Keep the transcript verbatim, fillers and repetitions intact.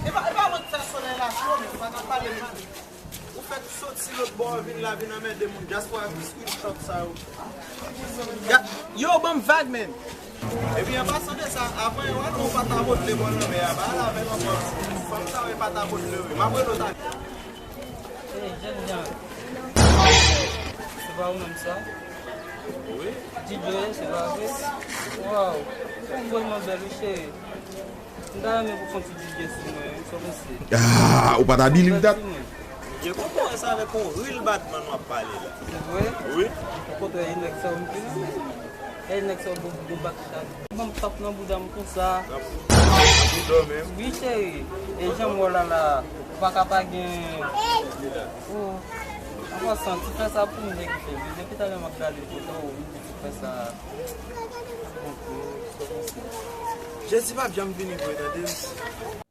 E pa, e pa mwen ki fè solèy la cho, men ou pa ka pale mal. Ou fèk soti lòt bò, vin la, vin anmède moun. Dyaspora ki screenshot sa yo. Ga-, yo, ban m vag, men. Epi, an pasan de sa, avan yo, ou pa ta modle bò lanmè a, ba la avèk yon fanm sa, yo pa ta modle, wi. M ap rele w talè. Ey, jènjan. Se pa ou menm sa? Wi. Didjo, se pa vre? Waw, ou vrèman bèl, wi, cheri. M ta renmen pou fè yon ti didje sou mwen, wi, sa w panse? Ah, ou pa ta believe that? Bèl sou mwen. Byen konprann sa avèk yon real badman w ap pale la. Se vre? Wi. Okontrè, e nèg sa yo m te renmen. E nèg sa yo bon, bon bat chak. Ban m tap nan bouda m konsa. Nan bouda w menm? Wi, cheri. E jan m wè w la la, ou pa ka pa gen. Ou, an pasan, ti frè sa pou m negosye. Depi talè m ap gade foto w, ou di ti frè sa. Jezi p ap janm vini vre, tande m.